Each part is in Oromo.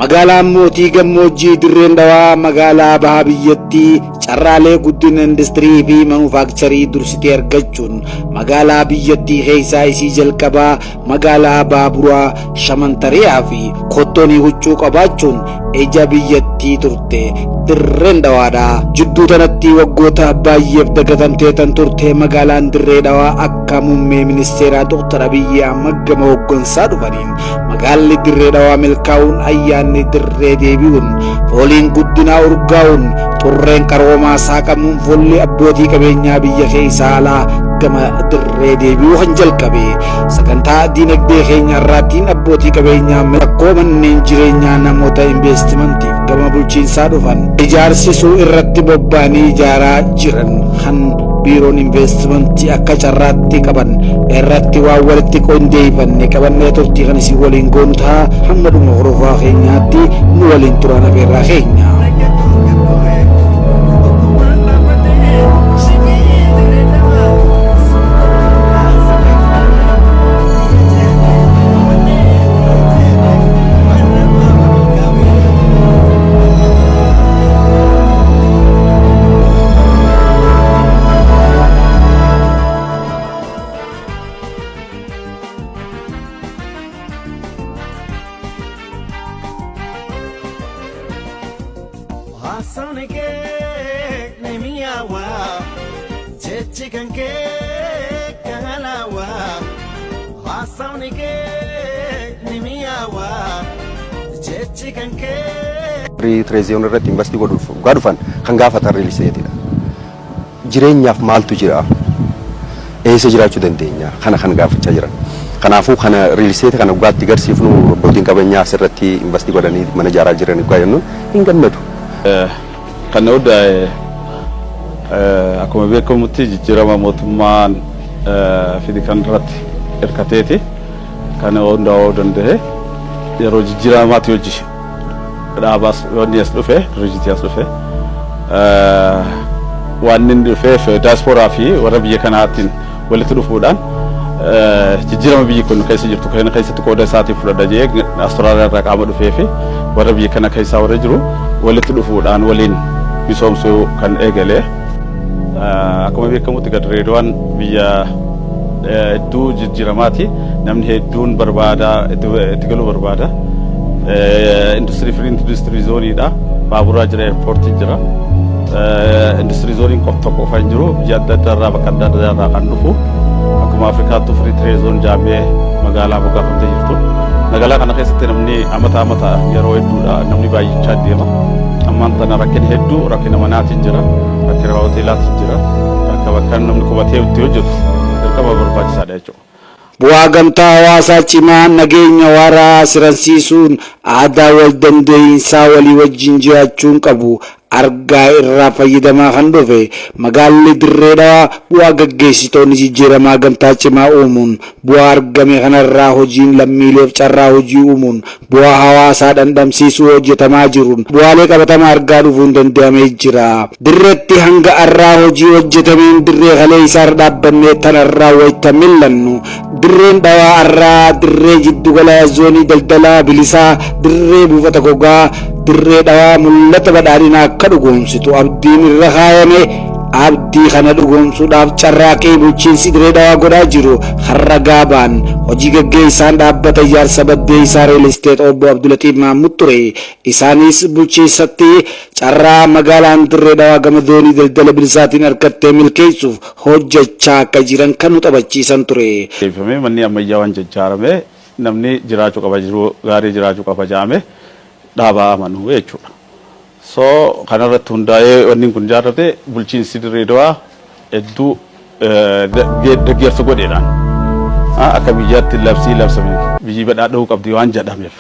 Magaalaan mootii gammoojjii Dirreen Dhawaa magaalaa baha biyyattii carraalee guddina industirii fi manufaakcharii dursitee argachuun magaalaa biyyattii keessaa isii jalqabaa magaalaa baaburaa shamantariyaa fi kottoonii huccuu qabaachuun ija biyyattii turte Dirreen Dhawaadha. Jidduu tanatti waggoota baay'eef dagatamtee tan turte magaalaan Dirree Dhawaa akka muummee ministeeraa Dr. Abiyyi Ahmad gama hooggansaa dhufaniin magaalli Dirree Dhawaa milkaa'uun, ayyaanni dirree deebi'uun, fooliin guddinaa urgaa'uun, xurreen qaroomaa saaqamuun, fuulli abbootii qabeenyaa biyya keessaa alaa gama dirree deebi'uu kan jalqabe. Sagantaa diinagdee keenya irraatiin abbootii qabeenyaa rakkoo manneen jireenyaa namoota investimantiif gama bulchiinsaa dhufan ijaarsisuu irratti bobba'anii ijaaraa jiran kan biiroon investimantii akka carraatti qaban irratti waan walitti qindeeffanne qabannee turtii kan isin waliin goonu ta'a. Hamma dhuma horofaa keenyaatti nu waliin turan afeerraa keenya. Haasawni kee ni mi'aawa, jechi kan kee kan halaawa. Haasawni kee ni mi'aawa, jechi kan kee. Trade zone irratti invest godhuuf dhugaa dhufan kan gaafatan real estateidha. Jireenyaaf maaltu jira? Eessa jiraachuu dandeenya? Kana kan gaafachaa jiran. Kanaafuu kana real estate kana dhugaatti garsiifnu, abbootiin qabeenyaa asirratti invest godhanii mana ijaaraa jiran dhugaa jennuun hin gammadu. Kan hundaa'e akkuma beekamutti jijjiirama mootummaan fide kan irratti hirkateeti. Kan hundaa'uu danda'e yeroo jijjiiramaati hojii dhaabaas wanni as dhufe, dirijitii as dhufe. Waan inni dhufeef daasporaa fi warra biyya kanaatiin walitti dhufuudhaan jijjiirama biyyi kun keessa jirtu kana keessatti qooda isaatiin fudhadha jee Awustiraaliyaa irraa qaama dhufee fi warra biyya kana keessaa warra jiru walitti dhufuudhaan waliin misoomsuu kan eegale. Akkuma beekamutti gad Dirreedawaan biyya hedduu jijjiiramaati. Namni hedduun barbaada, itti galuu barbaada. Industirii, free industry zoneiidha. Baaburaa jira, airportii jira. Industry zoneiin qofa tokko qofa hin jiru. Biyya adda addaa irraa, bakka adda addaa irraa kan dhufu. Akkuma Afrikaattu free trade zone jaamee magaalaa moggaafamtee jirtu. Magaalaa kana keessatti namni amata amata yeroo hedduudha namni baay'achaa deema. Ammaan tana rakkina hedduu, rakkina manaatiin jira, rakkina hoteelaatiin jira. Bakka bakka namni qubatee itti hojjetu dirqama barbaachisaadha jechuudha. Bu'aa gamtaa hawaasaa cimaa, nageenya waaraa siransiisuun, aadaa wal dandeeyinsaa walii wajjin jiraachuun qabu argaa irraa fayyadamaa kan dhufe magaalli Dirree Dhawaa, bu'aa gaggeessitoonni jijjiiramaa gamtaa cimaa uumuun bu'aa argame kanarraa hojiin lammiileef carraa hojii uumuun bu'aa hawaasaa dhandhamsiisuu hojjetamaa jiruun bu'aalee qabatamaa argaa dhufuun danda'amee jira. Dirreetti hanga arraa hojii hojjetameen dirree kalee isaarra dhaabbannee tanarraa wayita millannu, Dirreen Dhawaa arraa dirree jiddugala zoonii daldalaa bilisaa, dirree buufata gogaa, Dirree Dhawaa mul'ata badhaadhinaa akka dhugoomsitu abdiin irra kaayame. Abdii kana dhugoomsuudhaaf carraaqii bulchiinsi Dirree Dhawaa godhaa jiru har'a gaabaan hojii gaggeessaan dhaabbata ijaarsa Baddeessaa Real Estate obbo Abdulatiif Mahmud ture. Isaanis bulchiinsatti carraa magaalaan Dirree Dhawaa gama zoonii daldala bilisaatiin argattee milkeessuuf hojjechaa akka jiran kan nu taphachiisan ture. Deebifamee manni ammayyaa waan jajjaarame namni jiraachuu qaba, jiruu gaarii jiraachuu qaba jedhame dhaabaa amanuu jechuudha. So kanarratti hundaa'ee wanni kun ijaarrate bulchiinsi Dirree Dawaa hedduu deeggarsa godheedhaan akka biyyaatti labsii labsame biyyi badhaadhuu qabdi waan jedhameef,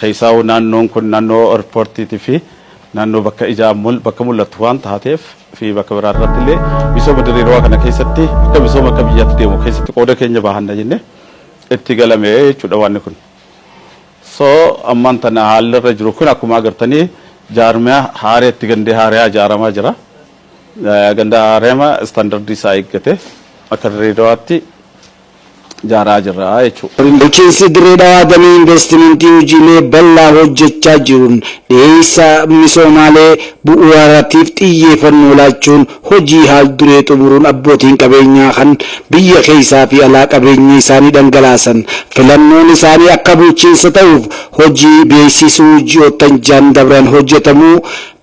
keessaa naannoon kun naannoo airportiitii fi naannoo bakka ijaa bakka mul'atu waan taateef fi bakka biraa irratti illee misooma Dirree Dawaa kana keessatti akka misooma akka biyyaatti deemu keessatti qooda keenya bahanna jennee itti galame jechuudha wanni kun. So ammaan tana haalli irra jiru kun akkuma agartanii jaarmiyaa haareetti gandee haariyaa ijaaramaa jira. Ganda haariyaa standardii isaa eeggate akka Dirree Dawaatti ijaaraa jirra jechuudha. Bulchiinsi Dirree Dhawaa damee investimentii hojiilee bal'aa hojjechaa jiruun dhiyeessa misoomaalee bu'uuraatiif xiyyeeffannoo laachuun hojii haal duree xumuruun abbootiin qabeenyaa kan biyya keessaa fi alaa qabeenya isaanii dhangalaasan filannoon isaanii akka bulchiinsa ta'uuf hojii beeksisuu ji'oottan jaan dabran hojjetamuu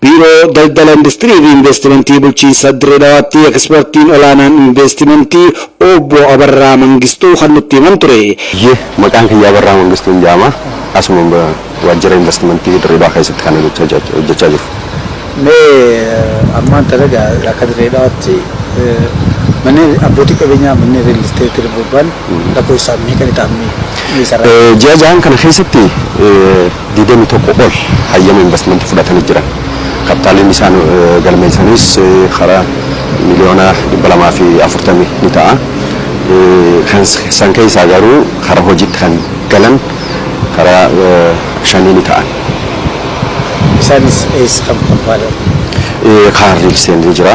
Biiroo Daldala Industirii fi Investimentii Bulchiinsa Dirree Dhawaatti Ekspertiin Olaanaan Investimentii Obbo Abarraa Mangistuu kan nutti himan ture. Ye, Maqaan kiyya Abarraa Mangistuun jedhama. Asuma waajjira investimentii Dirree Dhawaa keessatti kan hojjechaa jiru. Mee ammaan tana egaa akka Dirree Dhawaatti manneen abbootii qabeenyaa manneen real estate irra bobba'an lakkoofsaan meeqa ni ta'an mee isarraa? Ji'a jahan kana keessatti 21 ol hayyama investimentii fudhatanii jiran. Kapitaaliin isaan galmeessanis karaa 240,000,000 ni ta'a. Kan san keessaa garuu karaa hojiitti kan galan karaa shanii ni ta'an. Isaanis eessa kam kam fa'aadha? Kaan real estate ni jira.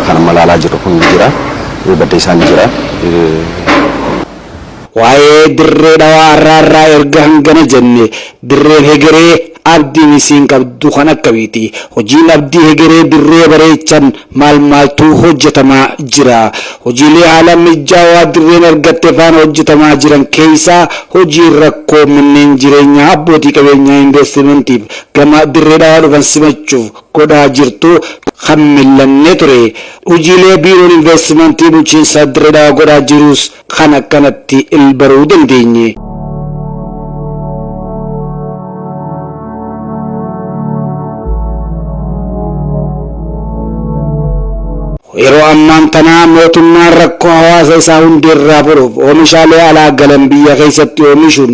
Kan amma ilaalaa jirru kun ni jira. Baddeessaan ni jira. Waa'ee Dirree Dhawaa har'aa irraa erga hangana jenne, dirreen hegeree abdiin isiin qabdu kan akkamiiti? Hojiin abdii hegeree dirree bareechan maal maaltu hojjetamaa jira? Hojiilee haala mijjaawaa dirreen argatte faana hojjetamaa jiran keessaa hojiin rakkoo manneen jireenyaa abbootii qabeenyaa investimantiif gama Dirree Dhawaa dhufan simachuuf godhaa jirtu kan mil'anne ture. Hojiilee Biiroon Investimantii Bulchiinsa Dirree Dhawaa godhaa jirus kan akkanatti baruu dandeenye. Yeroo ammaan tanaa mootummaan rakkoo hawaasa isaa hundeerraa furuuf oomishaalee alaa galan biyya keessatti oomishuun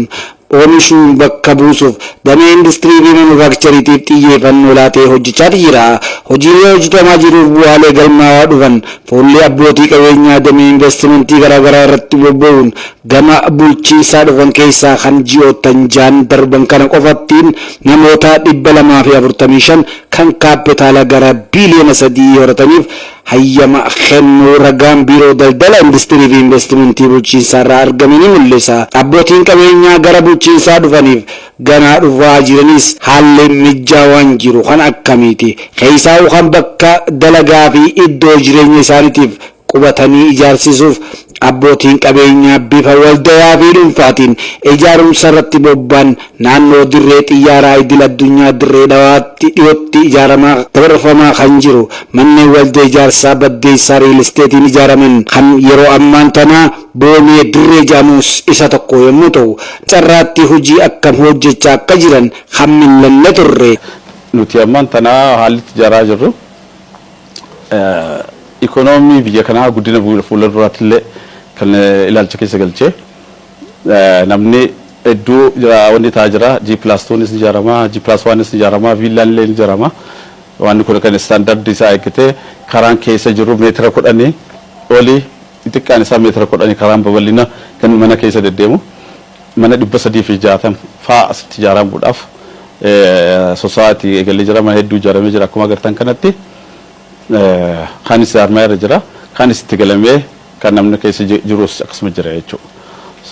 oomishuun bakka buusuuf damee industirii fi manufaakchariitiif xiyyeeffannoo laatee hojjechaa jira. Hojiilee hojjetamaa jiruuf bu'aalee galmaawaa dhufan fuullee abbootii qabeenyaa damee investimentii garaagaraa irratti bobba'uun gama bulchiinsaa dhufan keessaa kan ji'oottan jaan darban kana qofattiin namoota 245 kan kaapitaala gara 3 biiliyoona horataniif hayyama kennuu ragaan Biiroo Daldala Industirii fi Investimentii bulchiinsaa irraa argame ni mul'isa. Abbootiin qabeenyaa gara bulchiinsaa dhufaniif ganaa dhufaa jiranis haalli mijaawaan jiru kan akkamiiti? Keessaa kan bakka dalagaa fi iddoo jireenya isaaniitiif qubatanii ijaarsisuuf abbootiin qabeenyaa bifa waldayaa fi dhuunfaatiin ijaarumsa irratti bobba'an naannoo dirree xiyyaaraa idil addunyaa Dirree Dhawaatti dhiyootti ijaaramaa dabarfamaa kan jiru manneen waldaa ijaarsaa Baddeessaa Real Estate'iin ijaaraman kan yeroo ammaan tanaa Boonee Dirree jedhamus isa tokko yommuu ta'u, carraatti hojii akkam hojjechaa akka jiran kan mil'anne turre. Nuti ammaan tanaa haalli itti ijaaraa jirru ikonoomii biyya kanaa guddina fuula duraatti illee kan ilaalcha keessa galchee, namni hedduu wanni ta'aa jira. G+2nis ni ijaarama, G+1nis ni ijaarama, viillaan illee ni ijaarama. Wanni kun kan istaandardii isaa eeggatee karaan keessa jiru meetira 10 olii, xixiqqaan isaa meetira 10, karaan babal'ina kan mana keessa deddeemu mana 360 faa asitti ijaaramuudhaaf sosaatii eegalee jira. Mana hedduu ijaaramee jira akkuma agartan kanatti. Kaanis ijaaramaa irra jira. Kaanis itti galamee kan namni keessa jirus akkasuma jira jechuudha.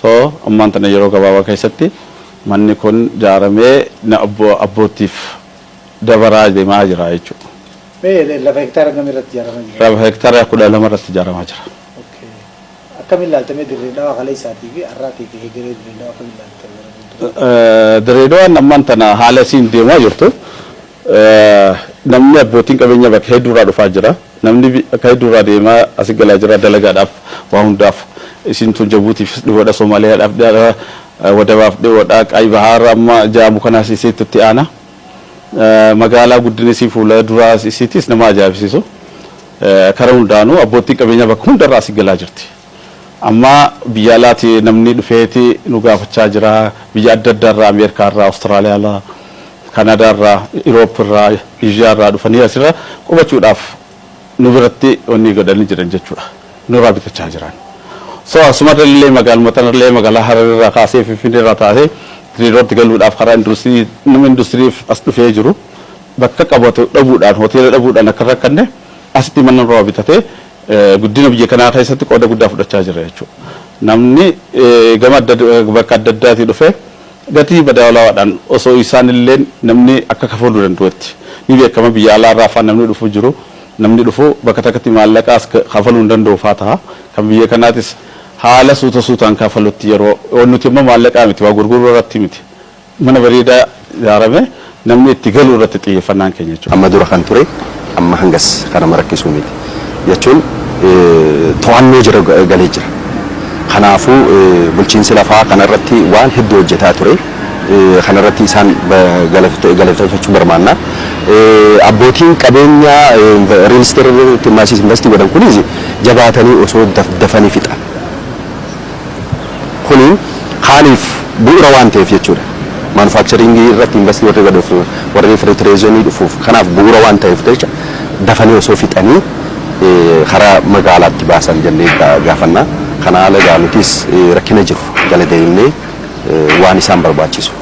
So ammaan tana yeroo gabaabaa keessatti manni kun ijaaramee abbootiif dabaraa deemaa jira jechuudha. Mee lafa hektaara gamii irratti ijaaramaa jira? Lafa hektaara 12 irratti ijaaramaa jira. Akkamiin ilaaltamee Dirree Dhawaa kaleessaatii fi har'aatii fi hegeree Dirree Dhawaa akkamiin ilaaltamee? Dirree Dhawaan ammaan tana haala isiin deemaa jirtu, namni abbootiin qabeenyaa bakka hedduurraa dhufaa jira. Namni bakka hedduurraa deemaa asii galaa jira dalagaadhaaf, waa hundaaf. Isin tun Jabuutiif dhihoodha, Somaaliyaadhaaf dhihoodha, wadabaaf dhihoodha, Qay Bahaar amma jaamu kanaas isiitti itti aana. Magaalaa guddina isii fuula duraa isiitis nama ajaa'ibsiisu. Karaa hundaanuu abbootiin qabeenyaa bakka hundarraa asii galaa jirti. Amma biyya alaati namni dhufeeti nu gaafachaa jira. Biyya adda addaarraa, Ameerikaarraa, Awustiraaliyaarraa, Kanaadaarraa, Irooppirraa, Eeshiyaarraa dhufanii asirra qubachuudhaaf nu biratti wanni godhanii jiran jechuudha. Nurraa bitachaa jiran. So asumarra illee magaaluma tanallee magaalaa Hararirraa kaasee, Finfinneerraa taasee Dirreetti galuudhaaf karaa industirii, nama industiriif as dhufee jiru bakka qabatu dhabuudhaan, hoteela dhabuudhaan akka rakkanne asitti mana nurraa bitatee guddina biyya kanaa keessatti qooda guddaa fudhachaa jira jechuudha. Namni gama adda bakka adda addaatii dhufe gatii madaalawaadhaan osoo isaan illee namni akka kafaluu danda'utti ni beekama. Biyya alaarraa afaan namni dhufu jiru, namni dhufu bakka takkatti maallaqaas kafaluu hin danda'u faa ta'a. Kan biyya kanaatis haala suuta suutaan kafalutti yeroo nuti immoo maallaqaa miti, waa gurguruu irratti miti, mana bareedaa ijaarame namni itti galuu irratti xiyyeeffannaan keenya jechuudha. Amma dura kan ture amma hangas kana rakkisuu miti jechuun to'annoo jira galee jira. Kanaafuu bulchiinsi lafaa kanarratti waan hedduu hojjetaa ture. Kanarratti isaan galateeffachuu barbaanna. Abbootiin qabeenyaa real estate irratti maasiis invest godhan kunis jabaatanii osoo dafanii fixa. Kuni haaliif bu'uura waan ta'eef jechuudha. Manufacturing irratti invest warri godhuuf, warri free trade zone dhufuuf, kanaaf bu'uura waan ta'eef jecha dafanii osoo fixanii karaa magaalaatti baasan jennee gaafanna. Kana haala egaa nutis rakkina jiru jala deemnee waan isaan barbaachisu.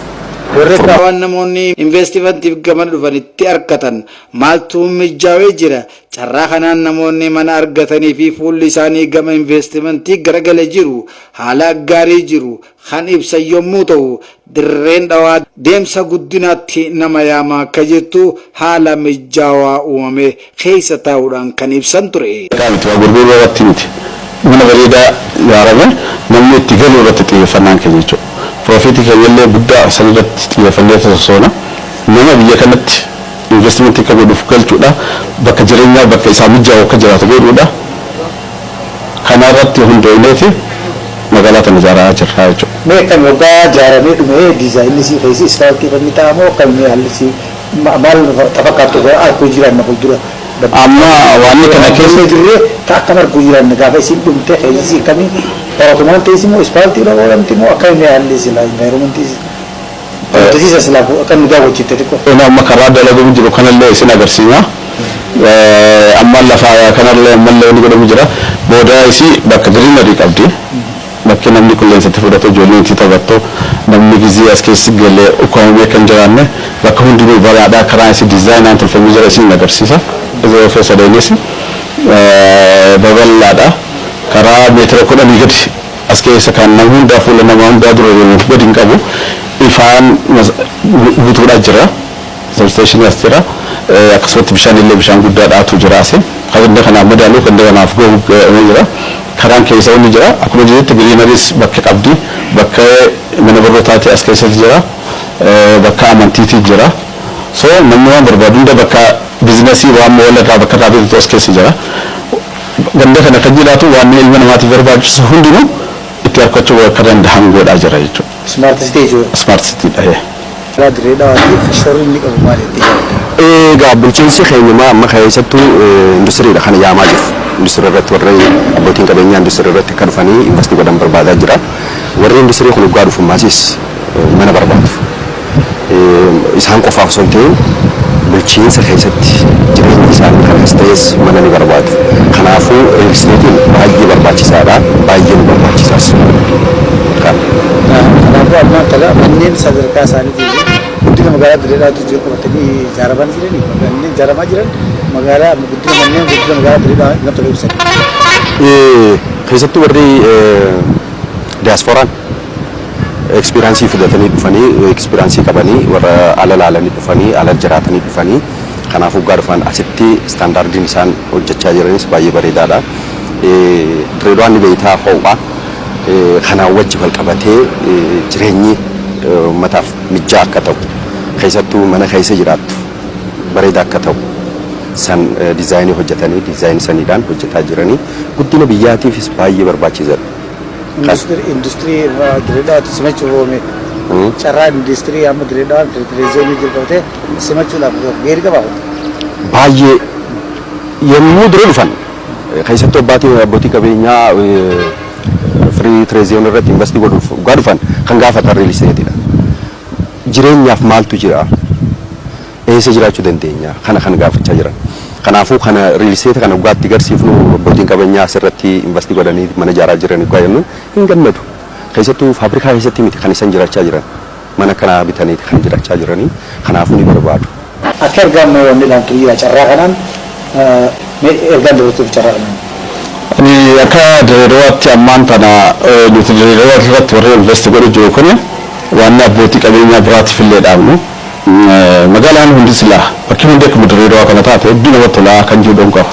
Warri waan namoonni investimantiif gamana dhufanitti argatan maaltu mijaawee jira? Carraa kanaan namoonni mana argatanii fi fuulli isaanii gama investimentii garagalee jiru, haala gaarii jiru kan ibsan yommuu ta'u, Dirreen Dhawaa deemsa guddinaatti nama yaama akka jirtu haala mijaawaa uumame keessa taa'uudhaan kan ibsan ture. Miti, waa gurguruu irratti miti. Mana bareedaa ijaarame namni itti galuu irratti xiyyeeffannaan keenya jechuudha. Profit keenya illee guddaa san irratti xiyyeeffannee sosoona. Nama biyya kanatti investimentii akka godhuuf galchuudha. Bakka jireenyaa, bakka isaa mijaa'u akka jiraatu godhuudha. Kana irratti hundoofneeti magaalaa tana ijaaraa jirra jechuudha. Mee kan waggaa ijaaramee dhumee diizaayinni isii keessi isfaaltii kan ta'amoo akkamii, haalli isii maal tafakkaattu arguu jiran fuuldura? Amma waan kana keessa jirree ta akkam arguu jiran gaafa isiin dhumte, keessi isii akkamii baratumaan teessi moo ispaaltii irra oolamti moo akkamii haalli isii laa environmentii isii? Barsiisa silaa akka nu daawwachiifte xiqqoo. Inni amma karaa dalagamu jiru kanallee isin agarsiisa. Amma lafa kanallee ammallee inni godhamu jira. Booda isii bakka greenery qabdi. Bakki namni qilleensatti fudhatu, ijoolleen itti taphattu, namni gizii as keessa galee ukkaamamee kan jiraanne, bakka hundinuu baraadhaa, karaan isii diizaayinaan tolfamee jira, isin agarsiisa. Yeroo keessa deemes babal'aadha. Karaa meetira 10 gadi as keessa kan nama hundaa fuula nama hundaa dura deemu gadi hin qabu. Ifaan guutuudhaa jira. Substation as jira. Akkasumatti bishaan illee bishaan guddaadhaatu jira asi. Kan kanaaf madaalu, kan kanaaf gahu jira. Karaan keessa inni jira. Akkuma jirutti greenerys bakka qabdi. Bakka mana barnootaati as keessatti jira. Bakka amantiiti jira. So namni waan barbaadu hunda, bakka business waan walirraa bakka irraa bitatu as keessa jira. Ganda kana kan jiraatu waan ilma namaatiif barbaachisu hundinuu itti argachuu akka danda'an godhaa jira jechuudha. Smart city jechuudha. Smart city dha. Karaa Dirree Dhawaatiif shoorri inni qabu maal itti yaadda? Egaa bulchiinsi keenya amma keessattuu industiriidha kan yaamaa jiru. Industirii irratti warri abbootiin qabeenyaa industirii irratti akka dhufanii invest godhan barbaadaa jira. Warri industirii kun waggaa dhufu maasis mana barbaadu. Isaan qofaaf osoo hin ta'in bulchiinsa keessatti jireenyi isaanii kanas ta'es mana ni barbaadu. Kanaafuu real estateiin baay'ee barbaachisaadha. Baay'ee nu barbaachisaas. Kanaafuu amma tala manneen sadarkaa isaaniitiin guddina magaalaa Dirree Dhawaatti jiru qabatanii ijaaramaa jiranii, manneen ijaaramaa jiran magaalaa guddina manneen guddina magaalaa Dirree Dhawaa nam tokko ibsan. Keessattuu warri diyaaspooraan experience fidatanii dhufanii, experience qabanii, warra ala laalanii dhufanii, ala jiraatanii dhufanii, kanaafuu waggaa dhufan asitti standardiin isaan hojjechaa jiranis baay'ee bareedaadha. Dirreedawaan ni beektaa ho'a, kanaan wajji wal qabatee jireenyi uummataaf mijjaa akka ta'u, keessattuu mana keessa jiraattu bareedaa akka ta'u san diizaayinii hojjetanii, diizaayinii saniidhaan hojjetaa jiranii, guddina biyyaatiifis baay'ee barbaachisaadha. Industirii Dirree Dhawaatti simachuuf oome, carraa industirii amma Dirree Dhawaan free zone jiru qabatee simachuudhaaf gahee qabaa? Baay'ee. Yommuu dura dhufan, keessattuu abbootii qabeenyaa free trade zone irratti invest godhuuf waggaa dhufan kan gaafatan real estateidha. Jireenyaaf maaltu jira? Eessa jiraachuu dandeenya? Kana kan gaafachaa jiran. Kanaafuu kana real estate kana waggaatti garsiifnu, abbootiin qabeenyaa asirratti invest godhanii mana ijaaraa jiran waggaa jennu hin gammadu. Keessattuu faabrikaa keessatti miti kan isaan jiraachaa jiran. Mana kana bitanii kan jiraachaa jiranii, kanaafuu ni barbaadu. Akka ergaan wanni dhaamtu jira carraa kanaan, ergaan dabarsuuf carraa kanaan. Ani Akka Dirreedawaatti ammaan tana nuti Dirreedawaa irratti warri invest godhu jiru kun waan abbootii qabeenyaa biraatiif illee dhaabnu. Magaalaan hundi silaa bakki hundi akkuma Dirreedawaa kana taate hedduu namatti tolaa kan jiru qaba.